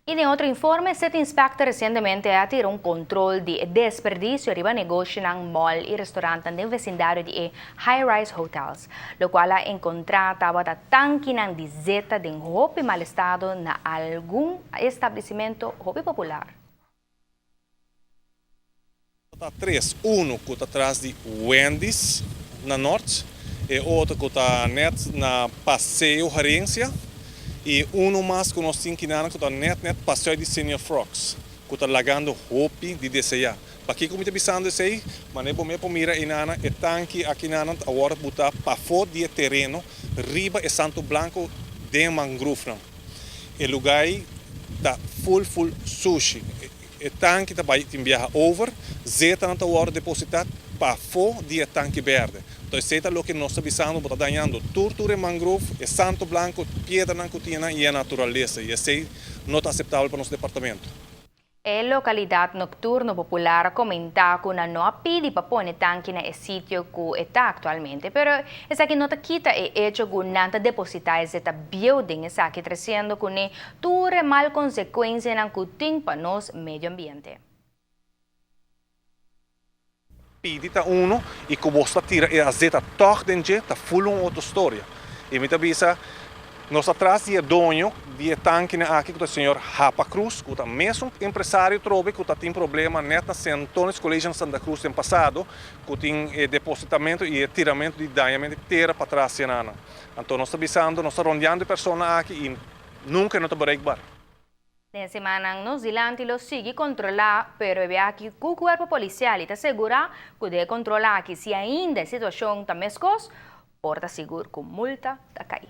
Y den otro informe, City Inspector recientemente a tira un control di desperdicio riba negoshinan, mall y restaurant den vecindario di e high-rise hotels, locual a encontra tabata tankinan di zeta den hopi mal estado na algun establecimento hopi popular. Ta tres, uno cu ta tras di Wendy's na Noord, e otro cu ta net na Paseo Herencia y uno mas cu nos tin kinan cu ta net net Paseo di Senior Frogs, cu ta lagando hopi di desea. Pakico mi ta bisando esey? Mane bo mes por mira eynan e tanki akinan awor buta pafo di e tereno riba e santo blanco den mangrove. E lugar ta full full sushi. E tanki ta bay tin biaha over, zeta nan ta wordo deposita pafo di e tanki berde. Anto esey ta loke nos ta bisando, bo ta dañando tur tur e mangrove, e santo blanco, piedranan cu tin y e naturalesa. Y esey no ta aceptabel pa nos departamento. E localidad nocturno popular a comenta cu nan no a pidi pa pone tanki na e sitio cu e ta actualmente, pero esaki no ta kita e hecho cu nan ta deposita e zeta bieu den esaki, treciendo cu ne tur e mal consecuencianan cu tin pa nos medio ambiente. Pidi ta uno y cu bo ta tira e azeta toch den dje ta full un otro storia. Y mi ta bisa nos atras di e doño di e tanki aki cu ta señor Hapa Cruz, cu ta mesun empresario trobe cu ta tin problema net na St. Antonius College na Santa Cruz den pasado, cu tin e depositamento y e tiramento di dañamento di tera patras nana. Anto nos ta bisando, nos ta rondeando e persona aki y nunca no ta bereikbaar. Den simannan nos dilanti lo sigui controla, pero e aki cu cuerpo policial ta segura cu den controla aki si ainda e situacion ta mescos, por ta sigur cu multa ta cay.